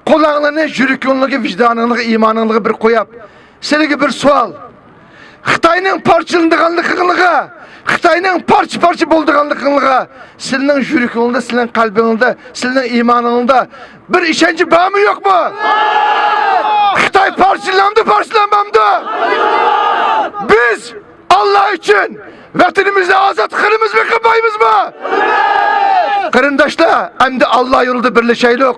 Qulağını yürəkünlüğü, vicdanınlığı, imanınlığı bir qoyap. Sizlerge bir sual. Xitayның parçalandığanlığına, Xitayның parça-parça bolduğanlığına, sizning yürəkünüzdə, sizning qalbingizdə, sizning imanınızda bir işenci var mı yok mu? Xitay parçalandı, parçalanmamdı. Biz Allah için vatanimizni azat qilamiz mi, qilmaymiz mi? Qarindoshlar, endi Allah yo'lida birlashaylik.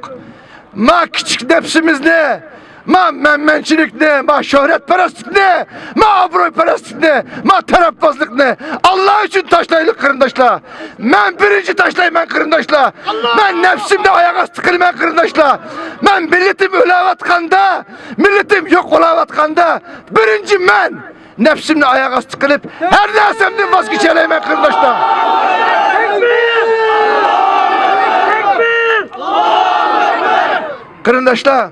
Ma kichik nefsimizni, ma menmenchilikni, ma shuhratparastlikni, ma obro'yparastlikni, ma tarafbozlikni Allah uchun tashlaylik qarindoshlar. Men birinchi tashlayman qarindoshlar. Men nafsimni oyoq osti qilaman qarindoshlar. Men millatim o'layotganda, millatim yo'q bo'layotganda birinchi men nafsimni oyoq osti qilib, har narsamdan voz kechalayman qarindoshlar. Qarindoshlar,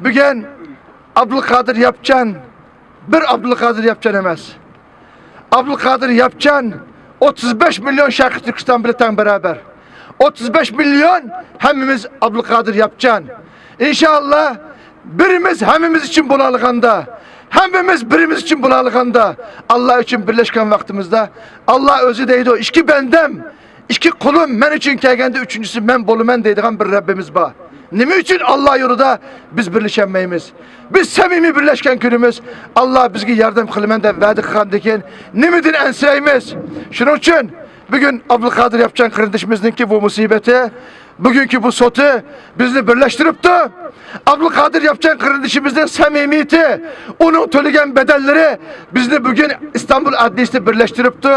bugün Abdülkadir Yapcan bir Abdülkadir Yapcan emas. Abdülkadir Yapcan 35 milyon Şarkı Türkistan bilan beraber. 35 milyon hemimiz Abdülkadir Yapcan. İnşallah birimiz hemimiz için bulalıganda, hemimiz birimiz için bulalıganda, Allah için birleşken vaktimizde Allah özü deydi o, iki bendem, iki kulum men için kelgende üçüncüsü men bolumen deydigan bir Rabbimiz var. Nime için Allah yolunda biz birleşenmeyimiz? Biz samimi birleşken günümüz Allah bizge yardım kılmen de vaadi kılgan deken nimedin ensireymiz? Şunun için bugün Abdülkadir Yapcan kardeşimizinki bu musibeti, bugünkü bu sotu bizi birleştiripti. Abdülkadir Yapcan kardeşimizin samimiyeti, onun төлеген bedelleri bizi bugün İstanbul Adliyesi'nde birleştiripti.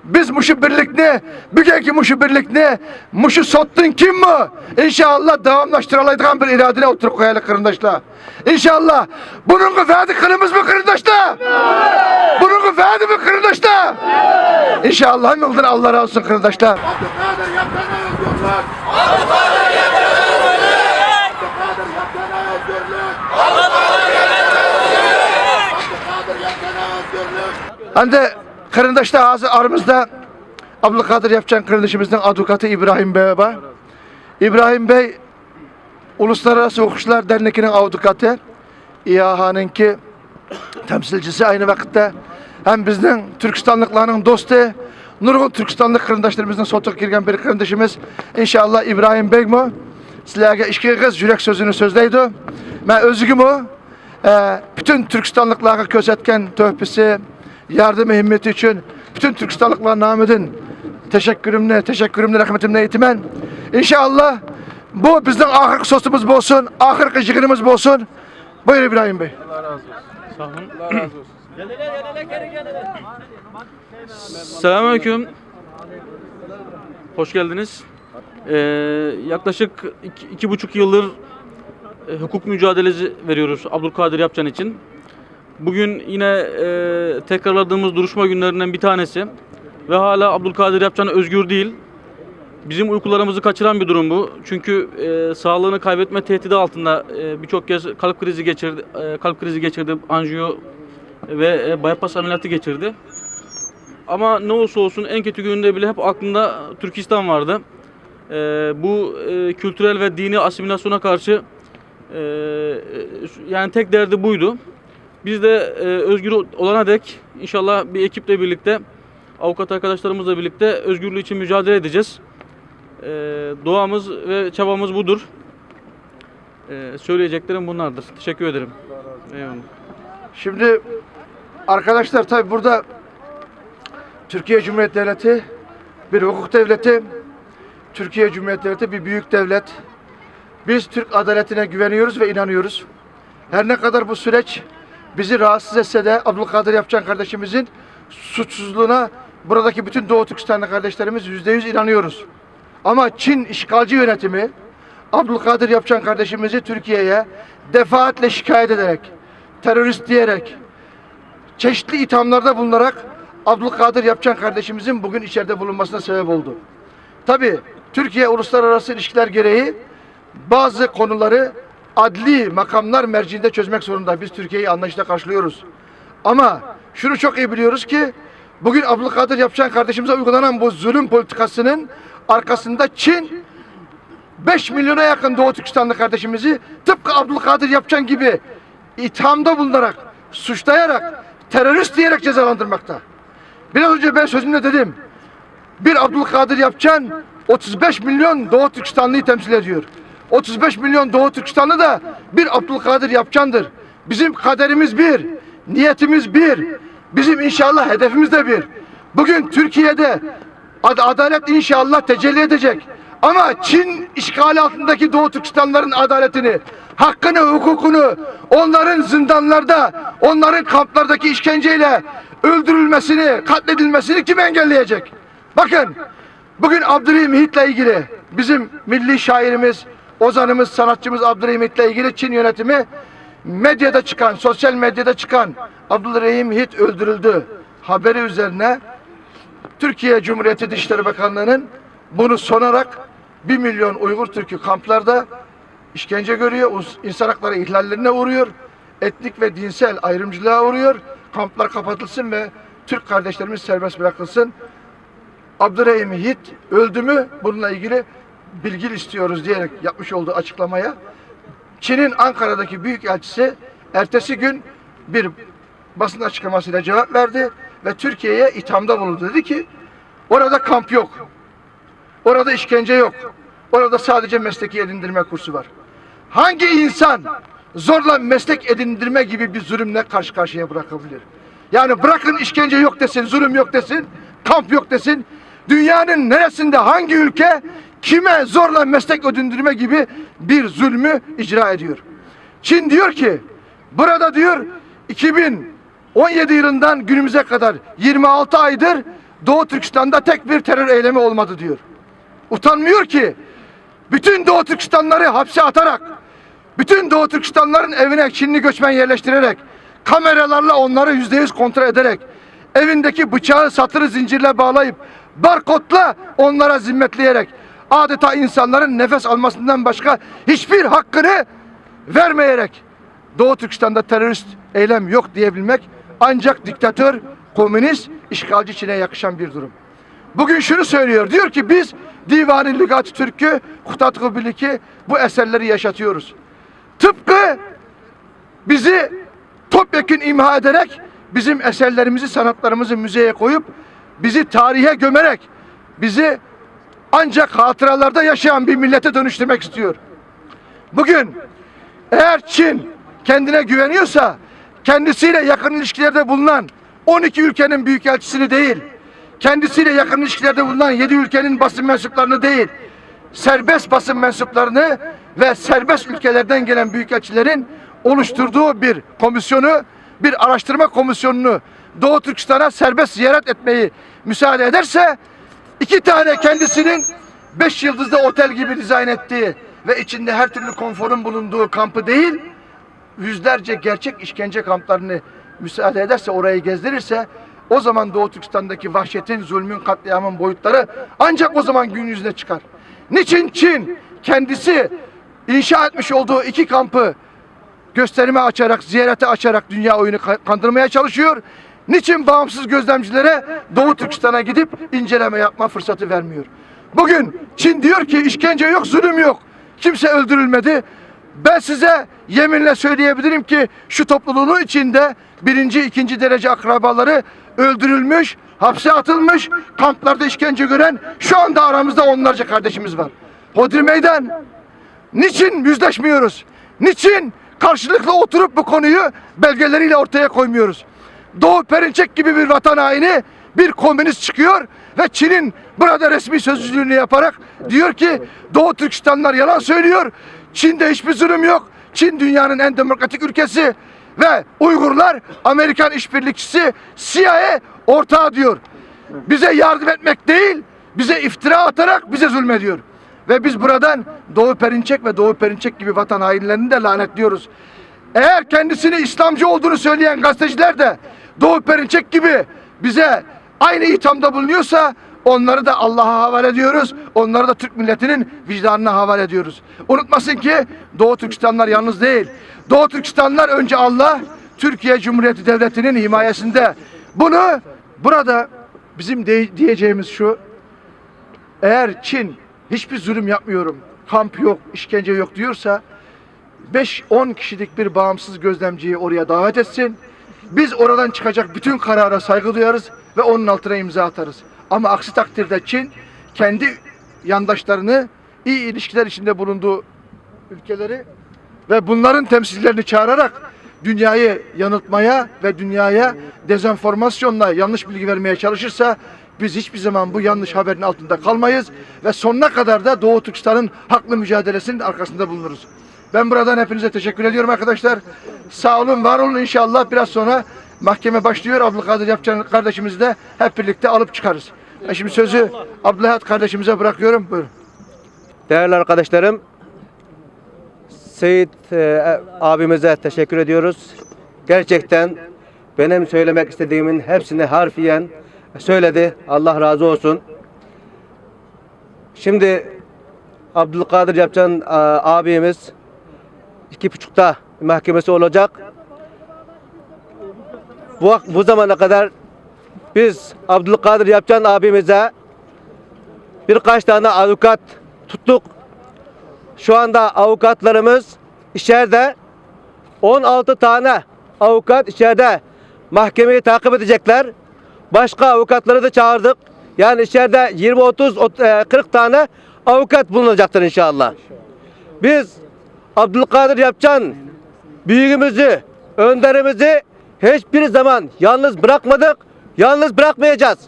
Biz muşu birlikni, bugünkü muşu birlikni, muşu sottun kim mi? İnşallah devamlaştıralaydıgan bir iradene oturup koyaylık kardeşler. İnşallah bunun vaadi kılımız mı kardeşler? Bunun vaadi mi kardeşler? İnşallah hemimizden Allah razı olsun kardeşler. Abdülkadir Yapcan'a özgürlük! Abdülkadir Yapcan'a özgürlük! Abdülkadir Yapcan'a özgürlük! Abdülkadir Yapcan'a özgürlük! Hem de kardeşler hazır aramızda Abdülkadir Yapcan kardeşimizin avukatı İbrahim Bey var. İbrahim Bey Uluslararası Hukukçular Derneği'nin avukatı. İHH'nınki temsilcisi aynı vakitte. Hem bizden Türkistanlıkların dostu, nurg'un Türkistanlık kardeşlerimizden sotuq girgen bir kardeşimiz. İnşallah İbrahim Bey mi? Sizlerge işki kız yürek sözünü sözleydi. Ben özgümü bütün Türkistanlıklara gözetken töhpisi, yardım himmeti için bütün Türkistanlıklar namıdın teşekkürümle, rahmetimle itimen. İnşallah bu bizden ahırkı sosumuz bolsun, ahırkı yığınımız bolsun. Buyur İbrahim Bey. Sağ olun. Selamünaleyküm. Hoş geldiniz. Yaklaşık 2,5 yıldır hukuk mücadelesi veriyoruz Abdülkadir Yapcan için. Bugün yine tekrarladığımız duruşma günlerinden bir tanesi. Ve hala Abdülkadir Yapcan özgür değil. Bizim uykularımızı kaçıran bir durum bu. Çünkü sağlığını kaybetme tehdidi altında birçok kez kalp krizi geçirdi, anjiyo ve bypass ameliyatı geçirdi. Ama ne olursa olsun en kötü gününde bile hep aklında Türkistan vardı. Bu kültürel ve dini asimilasyona karşı yani tek derdi buydu. Biz de özgür olana dek inşallah bir ekiple birlikte, avukat arkadaşlarımızla birlikte özgürlüğü için mücadele edeceğiz. Duamız ve çabamız budur. Söyleyeceklerim bunlardır. Teşekkür ederim. Eyvallah. Şimdi arkadaşlar tabi burada Türkiye Cumhuriyet Devleti bir hukuk devleti. Türkiye Cumhuriyet Devleti bir büyük devlet. Biz Türk adaletine güveniyoruz ve inanıyoruz. Her ne kadar bu süreç bizi rahatsız etse de Abdülkadir Yapcan kardeşimizin suçsuzluğuna buradaki bütün Doğu Türkistanlı kardeşlerimiz %100 inanıyoruz. Ama Çin işgalci yönetimi Abdülkadir Yapcan kardeşimizi Türkiye'ye defaatle şikayet ederek, terörist diyerek, çeşitli ithamlarda bulunarak Abdülkadir Yapcan kardeşimizin bugün içeride bulunmasına sebep oldu. Tabii Türkiye uluslararası ilişkiler gereği bazı konuları adli makamlar merciinde çözmek zorunda. Biz Türkiye'yi anlayışla karşılıyoruz. Ama şunu çok iyi biliyoruz ki bugün Abdülkadir Yapcan kardeşimize uygulanan bu zulüm politikasının arkasında Çin 5 milyona yakın Doğu Türkistanlı kardeşimizi tıpkı Abdülkadir Yapcan gibi ithamda bulunarak, suçlayarak, terörist diyerek cezalandırmakta. Biraz önce ben sözümde dedim. Bir Abdülkadir Yapcan 35 milyon Doğu Türkistanlıyı temsil ediyor. 35 milyon Doğu Türkistanlı da bir Abdülkadir Yapcan'dır. Bizim kaderimiz bir, niyetimiz bir, bizim inşallah hedefimiz de bir. Bugün Türkiye'de adalet inşallah tecelli edecek. Ama Çin işgali altındaki Doğu Türkistanlıların adaletini, hakkını, hukukunu, onların zindanlarda, onların kamplardaki işkenceyle öldürülmesini, katledilmesini kim engelleyecek? Bakın, bugün Abdurrahim Hit'le ilgili bizim milli şairimiz, ozanımız, sanatçımız Abdurrahim Hit'le ilgili Çin yönetimi medyada çıkan, sosyal medyada çıkan Abdurrahim Hit öldürüldü haberi üzerine Türkiye Cumhuriyeti Dışişleri Bakanlığı'nın bunu sonarak 1 milyon Uygur Türk'ü kamplarda işkence görüyor, insan hakları ihlallerine uğruyor, etnik ve dinsel ayrımcılığa uğruyor. Kamplar kapatılsın ve Türk kardeşlerimiz serbest bırakılsın. Abdurrahim Hit öldü mü bununla ilgili bilgi istiyoruz diyerek yapmış olduğu açıklamaya Çin'in Ankara'daki büyükelçisi ertesi gün bir basın açıklamasıyla cevap verdi ve Türkiye'ye ithamda bulundu. Dedi ki orada kamp yok. Orada işkence yok. Orada sadece mesleki edindirme kursu var. Hangi insan zorla meslek edindirme gibi bir zulümle karşı karşıya bırakabilir? Yani bırakın işkence yok desin, zulüm yok desin, kamp yok desin. Dünyanın neresinde hangi ülke kime zorla meslek edindirme gibi bir zulmü icra ediyor? Çin diyor ki burada diyor 2017 yılından günümüze kadar 26 aydır Doğu Türkistan'da tek bir terör eylemi olmadı diyor. Utanmıyor ki bütün Doğu Türkistanları hapse atarak, bütün Doğu Türkistanların evine Çinli göçmen yerleştirerek, kameralarla onları %100 kontrol ederek, evindeki bıçağı satırı zincirle bağlayıp, barkodla onlara zimmetleyerek, adeta insanların nefes almasından başka hiçbir hakkını vermeyerek Doğu Türkistan'da terörist eylem yok diyebilmek ancak diktatör, komünist, işgalci Çin'e yakışan bir durum. Bugün şunu söylüyor. Diyor ki biz Divan-ı Lügat-ı Türk'ü, Hutat-ı Birlik'i bu eserleri yaşatıyoruz. Tıpkı bizi topyekün imha ederek bizim eserlerimizi, sanatlarımızı müzeye koyup bizi tarihe gömerek bizi ancak hatıralarda yaşayan bir millete dönüştürmek istiyor. Bugün eğer Çin kendine güveniyorsa kendisiyle yakın ilişkilerde bulunan 12 ülkenin büyükelçisini değil, kendisiyle yakın ilişkilerde bulunan 7 ülkenin basın mensuplarını değil, serbest basın mensuplarını ve serbest ülkelerden gelen büyükelçilerin oluşturduğu bir komisyonu, bir araştırma komisyonunu Doğu Türkistan'a serbest ziyaret etmeyi müsaade ederse, 2 tane kendisinin 5 yıldızlı otel gibi dizayn ettiği ve içinde her türlü konforun bulunduğu kampı değil, yüzlerce gerçek işkence kamplarını müsaade ederse, orayı gezdirirse, o zaman Doğu Türkistan'daki vahşetin, zulmün, katliamın boyutları ancak o zaman gün yüzüne çıkar. Niçin Çin kendisi inşa etmiş olduğu 2 kampı gösterime açarak, ziyarete açarak dünya oyunu kandırmaya çalışıyor? Niçin bağımsız gözlemcilere Doğu Türkistan'a gidip inceleme yapma fırsatı vermiyor? Bugün Çin diyor ki işkence yok, zulüm yok. Kimse öldürülmedi. Ben size yeminle söyleyebilirim ki şu topluluğun içinde 1. 2. derece akrabaları öldürülmüş, hapse atılmış, kamplarda işkence gören şu anda aramızda onlarca kardeşimiz var. Hodri meydan. Niçin yüzleşmiyoruz? Niçin karşılıklı oturup bu konuyu belgeleriyle ortaya koymuyoruz? Doğu Perinçek gibi bir vatan haini, bir komünist çıkıyor ve Çin'in burada resmi sözcülüğünü yaparak diyor ki Doğu Türkistanlılar yalan söylüyor. Çin'de hiçbir zulüm yok. Çin dünyanın en demokratik ülkesi ve Uygurlar Amerikan işbirlikçisi, CIA ortağı diyor. Bize yardım etmek değil, bize iftira atarak bize zulmediyor. Ve biz buradan Doğu Perinçek ve Doğu Perinçek gibi vatan hainlerini de lanetliyoruz. Eğer kendisini İslamcı olduğunu söyleyen gazeteciler de Doğu Perinçek gibi bize aynı ithamda bulunuyorsa onları da Allah'a havale ediyoruz. Onları da Türk milletinin vicdanına havale ediyoruz. Unutmasın ki Doğu Türkistanlar yalnız değil. Doğu Türkistanlar önce Allah, Türkiye Cumhuriyeti Devleti'nin himayesinde. Bunu burada bizim diyeceğimiz şu: eğer Çin hiçbir zulüm yapmıyorum, kamp yok, işkence yok diyorsa 5-10 kişilik bir bağımsız gözlemciyi oraya davet etsin. Biz oradan çıkacak bütün karara saygı duyarız ve onun altına imza atarız. Ama aksi takdirde Çin kendi yandaşlarını iyi ilişkiler içinde bulunduğu ülkeleri ve bunların temsilcilerini çağırarak dünyayı yanıltmaya ve dünyaya dezenformasyonla yanlış bilgi vermeye çalışırsa biz hiçbir zaman bu yanlış haberin altında kalmayız ve sonuna kadar da Doğu Türkistan'ın haklı mücadelesinin arkasında bulunuruz. Ben buradan hepinize teşekkür ediyorum arkadaşlar. Sağ olun, var olun inşallah. Biraz sonra mahkeme başlıyor. Abdülkadir Yapcan kardeşimizi de hep birlikte alıp çıkarız. Ben şimdi sözü Abdülhat kardeşimize bırakıyorum. Buyurun. Değerli arkadaşlarım, Seyit abimize teşekkür ediyoruz. Gerçekten benim söylemek istediğimin hepsini harfiyen söyledi. Allah razı olsun. Şimdi Abdülkadir Yapcan abimiz 2.30'da mahkemesi olacak. Bu zamana kadar biz Abdülkadir Yapcan abimize birkaç tane avukat tuttuk. Şu anda avukatlarımız içeride, 16 tane avukat içeride mahkemeyi takip edecekler. Başka avukatları da çağırdık. Yani içeride 20, 30, 40 tane avukat bulunacaktır inşallah. Biz Abdülkadir Yapcan büyüğümüzü, önderimizi hiçbir zaman yalnız bırakmadık, yalnız bırakmayacağız.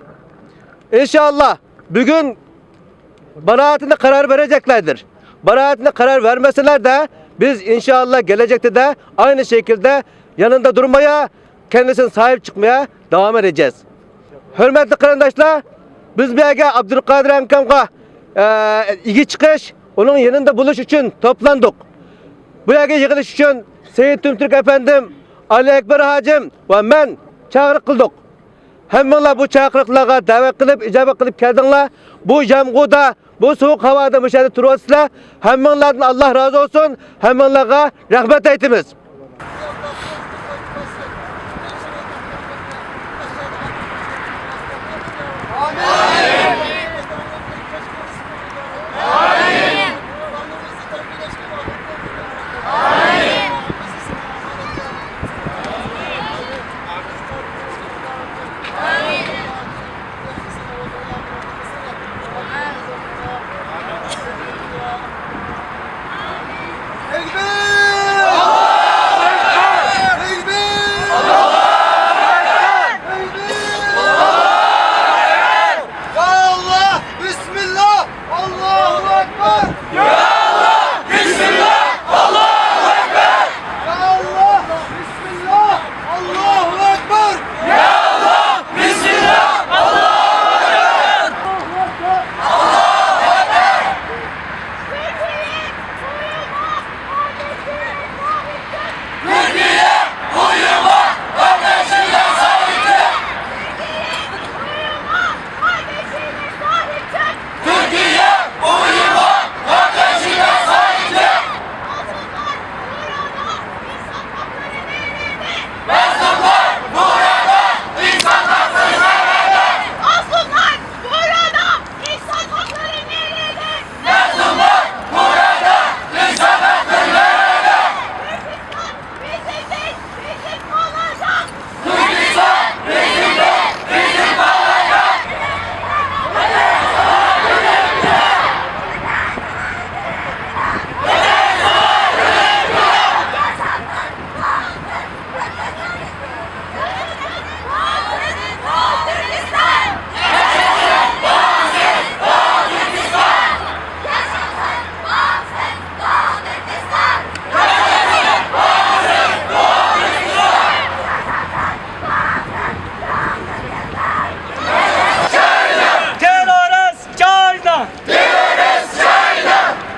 İnşallah bugün beraatine karar vereceklerdir. Beraatine karar vermeseler de biz inşallah gelecekte de aynı şekilde yanında durmaya, kendisine sahip çıkmaya devam edeceğiz. Hürmetli kardeşler, biz bir yere Abdülkadir Emkam'ga iyi çıkış, onun yanında buluş için toplandık. Bu yere yığılış için Seyit Tümtürk Efendim, Ali Ekber Hacım ve ben çağrı kıldık. Hemminler bu çağrılıklara davet kılıp, icabet kılıp geldinler. Bu yağmurda, bu soğuk havada müşahede turuyorsunuz. Hemminlerden Allah razı olsun. Hemminlere rahmet eytimiz.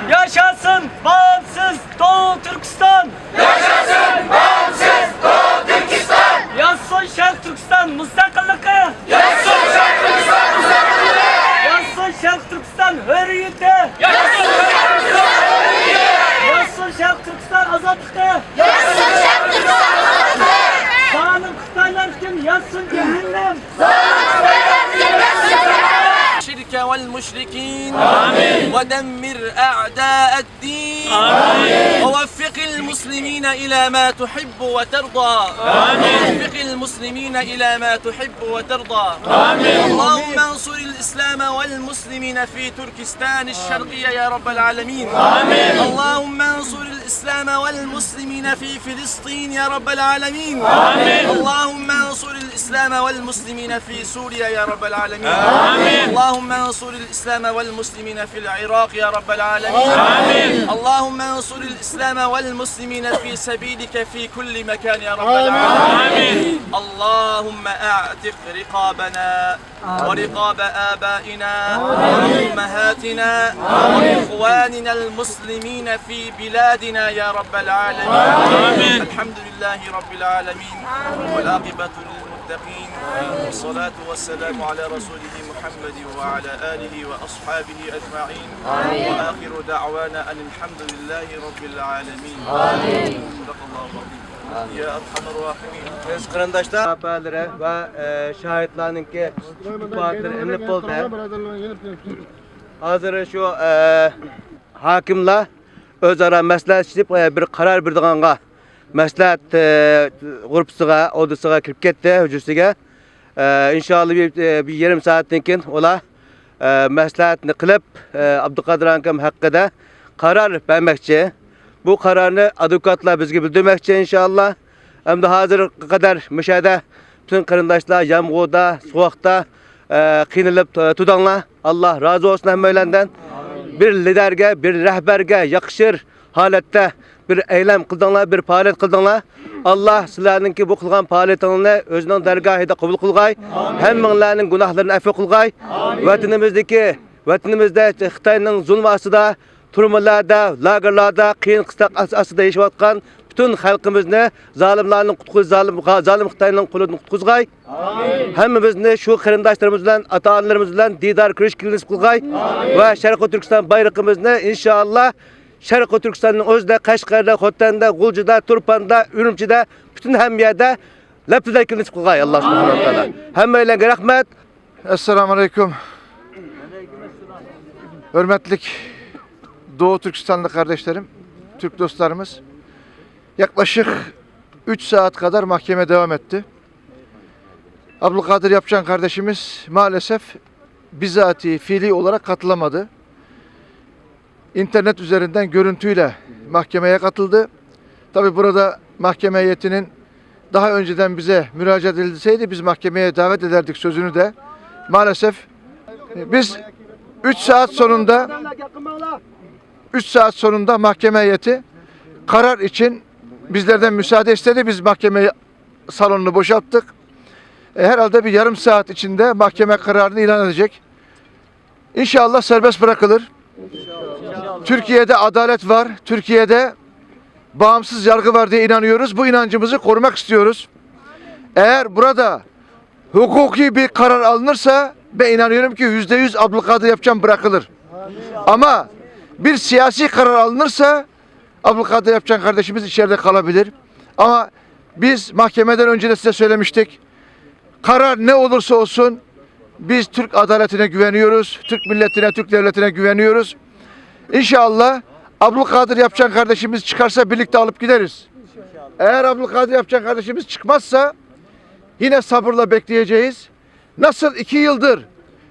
Yaşasın bağımsız Doğu Türkistan! Yaşasın bağımsız Doğu Türkistan! Yaşasın Şark Türkistan müstakilliği! Yaşasın Şark Türkistan müstakilliği! Yaşasın Şark Türkistan hürriyeti! Yaşasın Şark Türkistan hürriyeti! Yaşasın Şark Türkistan azadlığı! Yaşasın Şark Türkistan azadlığı! Zalim Kıtaylar için yaşasın cehennem! Zalim Kıtaylar için yaşasın cehennem! شرك والمشركين. المشركين. آمين. ودمر أعداء الدين. آمين. ووفق المسلمين إلى ما تحب وترضى. آمين. ووفق المسلمين إلى ما تحب وترضى. آمين. اللهم انصر الإسلام والمسلمين في تركستان الشرقية يا رب العالمين. آمين. اللهم انصر الإسلام والمسلمين في فلسطين يا رب العالمين. آمين. اللهم انصر الإسلام والمسلمين في سوريا يا رب العالمين. آمين. اللهم انصر الإسلام والمسلمين في العراق يا رب العالمين. آمين. اللهم انصر الإسلام والمسلمين في سبيلك في كل مكان يا رب العالمين. آمين. اللهم أعتق رقابنا ورقاب آبائنا وأمهاتنا وإخواننا المسلمين في بلادنا يا رب العالمين. آمين. الحمد لله رب العالمين والعاقبة للمتقين والصلاة والسلام على رسوله محمد وعلى آله وأصحابه أجمعين. وآخر دعوانا أن الحمد لله رب العالمين. صدق الله العظيم. يا أرحم الراحمين. Biz qarindoshlar haberlari va şahitlarninki ifadeleri elinip boldu. Hazır şu hakimla özara maslahatlaşıp bir karar berdiganga maslahat grupsiga odasiga kirib ketdi hujrasiga. İnşallah bir yarım saatten keyin ular maslahatni qilib Abduqodir akam haqida qarar bermoqchi. Bu kararını advokatlar bizga bildirmoqchi inşallah. Hem de hazır kadar müşahede bütün qarindoshlar yomg'irda, sovuqda qiynalib tudanglar. Allah razı olsun hemmalardan. Bir liderge, bir rehberge yakışır halette bir eylem qildinglar, bir faaliyet qildinglar. Allah sizlarninki bu qilgan faaliyetingizni o'zining dargohida qabul qilg'ay. Hammanglarning gunohlarini afv qilg'ay. Vatanimizda Xitoyning zulmi ostida, turmalarda, lagerlarda, qiyin qistaq ostida yashayotgan bütün xalqimizni zalimlarning qutquz, zalim Xitoyning qo'lidan qutqizg'ay. Hammamizni shu qarindoshlarimiz bilan, ota-onalarimiz bilan diydor ko'rish nasib qilg'ay va Sharqi Turkiston bayrog'imizni inshaalloh Sharqi Turkistonning o'zida, Qashqarda, Xotanda, G'uljida, Turpanda, Urumchida, bütün hamma yerda laptidan nasib qilg'ay Alloh subhanahu va taolo. Hammanglarga rahmat. Esselamu Aleyküm. Hürmetlik Doğu Türkistanlı kardeşlerim, Türk dostlarımız. Yaklaşık 3 saat kadar mahkeme devam etti. Abdülkadir Yapcan kardeşimiz maalesef bizatihi fiili olarak katılamadı. İnternet üzerinden görüntüyle mahkemeye katıldı. Tabi burada mahkeme heyetinin daha önceden bize müracaat edilseydi biz mahkemeye davet ederdik sözünü de maalesef biz 3 saat sonunda 3 saat sonunda mahkeme heyeti karar için bizlerden müsaade istedi. Biz mahkeme salonunu boşalttık. Herhalde bir yarım saat içinde mahkeme kararını ilan edecek. İnşallah serbest bırakılır. Türkiye'de adalet var. Türkiye'de bağımsız yargı var diye inanıyoruz. Bu inancımızı korumak istiyoruz. Eğer burada hukuki bir karar alınırsa ben inanıyorum ki %100 Abdülkadir Yapcan bırakılır. Ama bir siyasi karar alınırsa Abdülkadir Yapcan kardeşimiz içeride kalabilir. Ama biz mahkemeden önce de size söylemiştik. Karar ne olursa olsun biz Türk adaletine güveniyoruz. Türk milletine, Türk devletine güveniyoruz. İnşallah Abdülkadir Yapcan kardeşimiz çıkarsa birlikte alıp gideriz. Eğer Abdülkadir Yapcan kardeşimiz çıkmazsa yine sabırla bekleyeceğiz. Nasıl 2 yıldır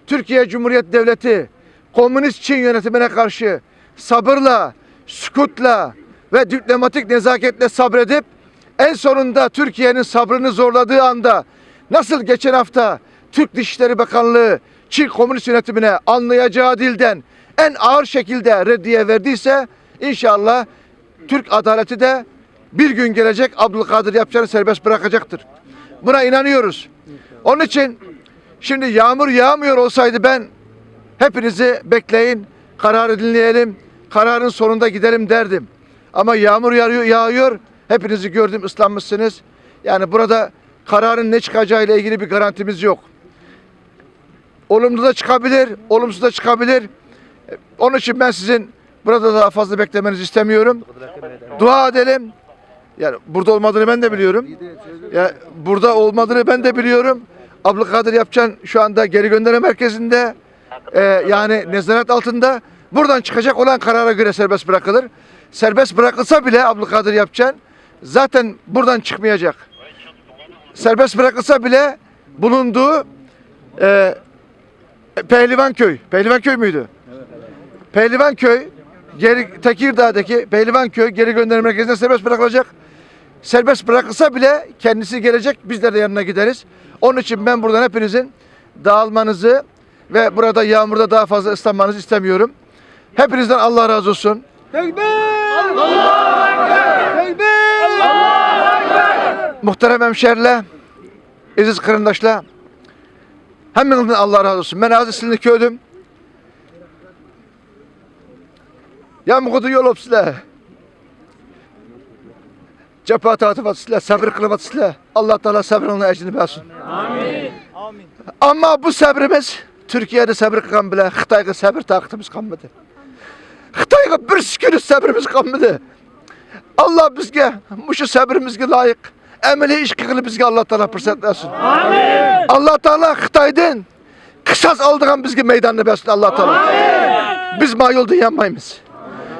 Türkiye Cumhuriyet Devleti Komünist Çin yönetimine karşı sabırla, sükutla ve diplomatik nezaketle sabredip en sonunda Türkiye'nin sabrını zorladığı anda nasıl geçen hafta Türk Dışişleri Bakanlığı Çin Komünist yönetimine anlayacağı dilden en ağır şekilde reddiye verdiyse inşallah Türk adaleti de bir gün gelecek Abdülkadir Yapcan'ı serbest bırakacaktır. Buna inanıyoruz. Onun için şimdi yağmur yağmıyor olsaydı ben hepinizi bekleyin, kararı dinleyelim, kararın sonunda gidelim derdim. Ama yağmur yağıyor, hepinizi gördüm ıslanmışsınız. Yani burada kararın ne çıkacağı ile ilgili bir garantimiz yok. Olumlu da çıkabilir, olumsuz da çıkabilir. Onun için ben sizin burada daha fazla beklemenizi istemiyorum. Dua edelim. Yani burada olmadığını ben de biliyorum. Ya burada olmadığını ben de biliyorum. Abdülkadir Yapcan şu anda geri gönderme merkezinde. Yani nezaret altında. Buradan çıkacak olan karara göre serbest bırakılır. Serbest bırakılsa bile Abdülkadir Yapcan zaten buradan çıkmayacak. Serbest bırakılsa bile bulunduğu Pehlivanköy. Pehlivanköy müydü? Pehlivanköy Tekirdağ'daki Pehlivanköy geri gönderme merkezine serbest bırakılacak. Serbest bırakılsa bile kendisi gelecek. Bizler de yanına gideriz. Onun için ben buradan hepinizin dağılmanızı ve burada yağmurda daha fazla ıslanmanızı istemiyorum. Hepinizden Allah razı olsun. Muhterem hemşeriler, aziz kırındaşlar, hepinizden Allah razı olsun. Ben aziz sizinle köydüm. Yağmurda yol opsizler. Cephe tatip sizler, sabır kılıp sizler. Allah Teala sabrının ecrini versin. Amin. Ama bu sabrımız Türkiye'de sabır kılan bile Xitayga sabır takıtımız kalmadı. Xitayga bir sükünü sabrımız kalmadı. Allah bizge şu sabrımızga layık emeli iş kılıp bizge Allah Teala fırsat versin. Amin. Allah Teala Xitaydan kısas aldığın bizge meydanını versin Allah Teala. Amin. Biz ma yolda yanmayımız.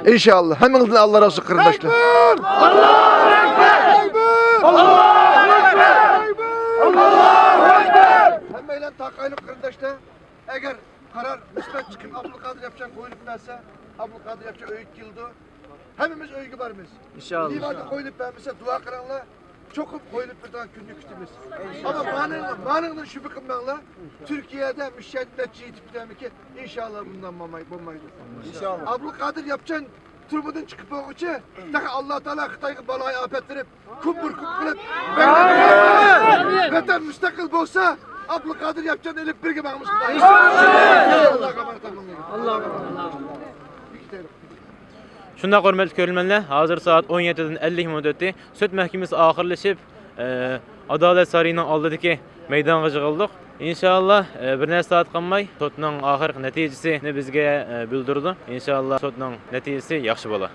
İnşallah. Hemen Allah razı olsun kardeşler. Hemmeyle takaylık kardeşler. Eğer karar müsbet çıkıp Abdülkadir Yapcan koyulup verse, Abdülkadir Yapcan öyük yıldı. Hepimiz öygü varımız. İnşallah. Livada koyulup vermese dua kıranla çok koyulup bir tane günlük kütümüz. Ama manığının şüphe kılmanla Türkiye'de müşahitler çiğitip ki inşallah bundan bombaydı. İnşallah. Abdülkadir Yapcan turbudan çıkıp oğucu, daha Allah Teala Xitayga balayı afet verip, kumbur kum kılıp, vatan müstakil bolsa, Abdülkadir Yapcan elip bir gibi almış. İnşallah. Allah'a emanet olun. Allah'a emanet olun. Şunda hörmətli görülmənlər, hazır saat 17-dən 50 minut ötdü. Süd məhkəməsi axırlaşıb, Adalet Sarayının aldıdakı meydanğa yığıldıq. İnşallah bir neçə saat qalmay sudның axırkı nəticəsini bizə bildirdi. İnşallah sudның nəticəsi yaxşı olar.